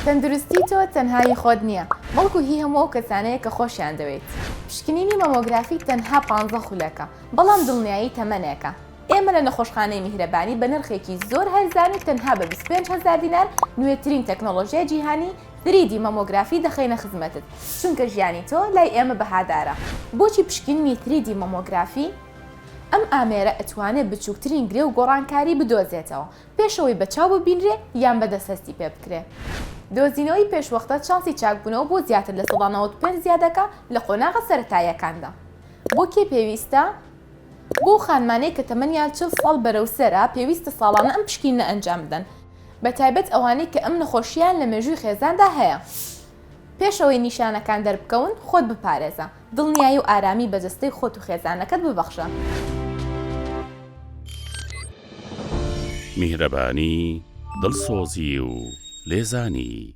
تەندروستی تۆ تەنها هی خۆت نییە، بەڵکو هی هەموو ئەو کەسانەیە کە خۆشیان دەوێیت. پشکنینی مەمۆگرافی تەنها پانزە خولەکە، بەڵام دڵنیایی تەمەنێکە. ئێمە لە نەخۆشخانەی میهرەبانی بە نرخێکی زۆر هەرزان و تەنها بە 25 هەزار دینار نوێترین تەکنۆڵۆژیای جیهانی 3D مەمۆگرافی دەخەینە خزمەتت، چونکە ژیانی تۆ لای ئێمە بەهادارە. بۆچی پشکنینی 3D مەمۆگرافی؟ ئەم ئامێرە ئەتوانێ بچووکترین گرێ و گۆڕانکاری بدۆزێتەوە پێش ئەوەی بە چاو ببینرێ یان بە دەست هەستی پێ بکرێ. دۆزینەوەی پێشوەختە چانسی چاکبوونەوە بۆ زیاتر 95% زیاد دەکا لە قۆناغە سەرەتاییەکاندا. بۆ کێ پێویستە؟ بۆ خانمانەی کە تەمەنیان 40 ساڵ بەرەو سەرە پێویستە ساڵانە ئەم پشکینە ئەنجام بدەن، بە تایبەت ئەوانەی کە ئەم نەخۆشییان لە مێژووی خێزاندا هەیە. پێش ئەوەی نیشانەکان دەربکەون خۆت بپارێزە، دڵنیایی و ئارامی بە جەستەی خۆت و خێزانەکەت ببەخشە. میهرەبانی، دڵسۆزی و لێزانی.